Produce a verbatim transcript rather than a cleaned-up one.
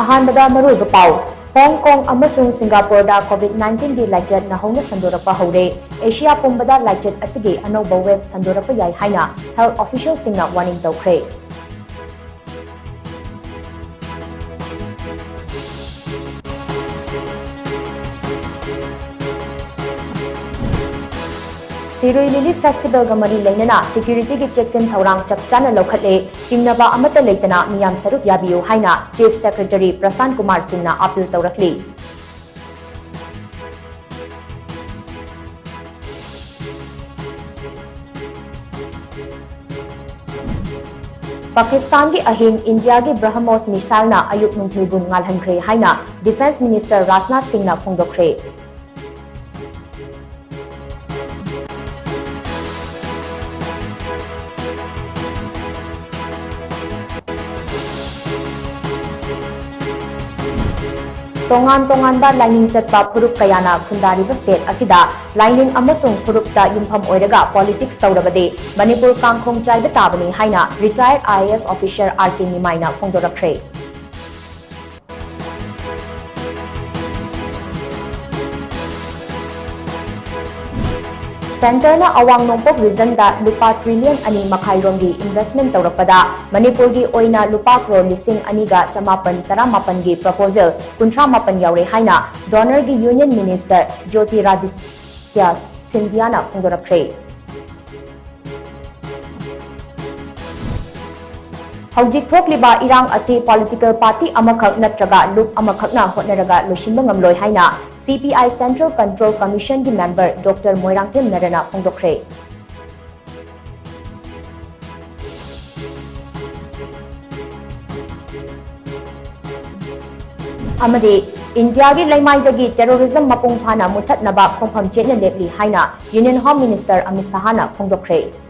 ꯑꯍꯥꯟꯕꯗ ꯃꯔꯨꯑꯣꯏꯕ ꯄꯥꯎ꯫ ꯍꯣꯡ ꯀꯣꯡ ꯑꯃꯁꯨꯡ ꯁꯤꯡꯒꯥꯄꯨꯔꯗ COVID nineteenꯒꯤ ꯂꯥꯏꯆꯠ ꯅꯧꯍꯧꯅ ꯁꯟꯗꯣꯔꯛꯄ ꯍꯧꯔꯦ꯫ ꯑꯦꯁꯤꯌꯥ ꯄꯨꯝꯕꯗ ꯂꯥꯏꯆꯠ ꯑꯁꯤꯒꯤ ꯑꯅꯧꯕ wave ꯁꯟꯗꯣꯔꯛꯄ ꯌꯥꯏ ꯍꯥꯏꯅ health officialꯁꯤꯡꯅ warning ꯇꯧꯈ꯭ꯔꯦ꯫ ꯁꯤꯔꯨꯏ ꯂꯤꯂꯤ festivalꯒ ꯃꯔꯤ ꯂꯩꯅꯅ securityꯒꯤ ꯆꯦꯛꯁꯤꯟ ꯊꯧꯔꯥꯡ ꯆꯞ ꯆꯥꯅ ꯂꯧꯈꯠꯂꯦ꯫ ꯆꯤꯡꯅꯕ ꯑꯃꯠꯇ ꯂꯩꯇꯅ ꯃꯤꯌꯥꯝ ꯁꯔꯨꯛ ꯌꯥꯕꯤꯌꯨ ꯍꯥꯏꯅ Chief Secretary ꯄ꯭ꯔꯁꯥꯟ ꯀꯨꯃꯥꯔ ꯁꯤꯡꯅ appeal ꯇꯧꯔꯛꯂꯤ꯫ ꯄꯥꯀꯤꯁꯇꯥꯟꯒꯤ ꯑꯍꯤꯡ ꯏꯟꯗꯤꯌꯥꯒꯤ BrahMos missileꯅ ꯑꯌꯨꯛ ꯅꯨꯡꯊꯤꯜꯒꯨꯝ ꯉꯥꯜꯍꯟꯈ꯭ꯔꯦ ꯍꯥꯏꯅ Defence Minister ꯔꯥꯖꯅꯥꯊ ꯁꯤꯡꯅ ꯐꯣꯡꯗꯣꯛꯈ꯭ꯔꯦ꯫ ꯇꯣꯉꯥꯟ ꯇꯣꯉꯥꯟꯕ ꯂꯥꯏꯅꯤꯡ ꯆꯠꯄ ꯐꯨꯔꯨꯞ ꯀꯌꯥꯅ ꯈꯨꯟꯗꯥꯔꯤꯕ state ꯑꯁꯤꯗ ꯂꯥꯏꯅꯤꯡ ꯑꯃꯁꯨꯡ ꯐꯨꯔꯨꯞꯇ ꯌꯨꯝꯐꯝ ꯑꯣꯏꯔꯒ politics ꯇꯧꯔꯕꯗꯤ ꯃꯅꯤꯄꯨꯔ ꯀꯥꯡꯈꯣꯡ ꯆꯥꯏꯕ ꯇꯥꯕꯅꯤ ꯍꯥꯏꯅ retired IAS officer RK ꯅꯤꯃꯥꯏꯅ ꯐꯣꯡꯗꯣꯔꯛꯈ꯭ꯔꯦ꯫ Centreꯅ ꯑꯋꯥꯡ ꯅꯣꯡꯄꯣꯛ regionꯗ ꯂꯨꯄꯥ trillion ꯑꯅꯤ ꯃꯈꯥꯏ ꯔꯣꯝꯒꯤ investment ꯇꯧꯔꯛꯄꯗ ꯃꯅꯤꯄꯨꯔꯒꯤ ꯑꯣꯏꯅ ꯂꯨꯄꯥ ꯀ꯭ꯔꯣꯔ ꯂꯤꯁꯤꯡ ꯑꯅꯤꯒ ꯆꯃꯥꯄꯟ ꯇꯔꯥꯃꯥꯄꯟꯒꯤ proposal ꯀꯨꯟꯊ꯭ꯔꯥ ꯃꯥꯄꯟ ꯌꯥꯎꯔꯦ ꯍꯥꯏꯅ DoNERꯒꯤ Union Minister ꯖ꯭ꯌꯣꯇꯤꯔꯥꯗꯤꯇ꯭ꯌ ꯁꯤꯟꯙꯤꯌꯥꯅ ꯐꯣꯡꯗꯣꯔꯛꯈ꯭ꯔꯦ꯫ ꯍꯧꯖꯤꯛ ꯊꯣꯛꯂꯤꯕ ꯏꯔꯥꯡ ꯑꯁꯤ political party ꯑꯃꯈꯛ ꯅꯠꯇ꯭ꯔꯒ ꯂꯨꯞ ꯑꯃꯈꯛꯅ ꯍꯣꯠꯅꯔꯒ ꯂꯣꯏꯁꯤꯟꯕ ꯉꯝꯂꯣꯏ ꯍꯥꯏꯅ CPI Central Control Commissionꯒꯤ member Doctor Moirangthem ꯅꯔꯅ ꯐꯣꯡꯗꯣꯛꯈ꯭ꯔꯦ꯫ ꯑꯃꯗꯤ ꯏꯟꯗꯤꯌꯥꯒꯤ ꯂꯩꯃꯥꯏꯗꯒꯤ terrorism ꯃꯄꯨꯡ ꯐꯥꯅ ꯃꯨꯠꯊꯠꯅꯕ ꯈꯣꯡꯐꯝ ꯆꯦꯠꯅ ꯂꯦꯞꯂꯤ ꯍꯥꯏꯅ Union Home Minister ꯑꯃꯤꯠ ꯁꯍꯥꯅ ꯐꯣꯡꯗꯣꯛꯈ꯭ꯔꯦ꯫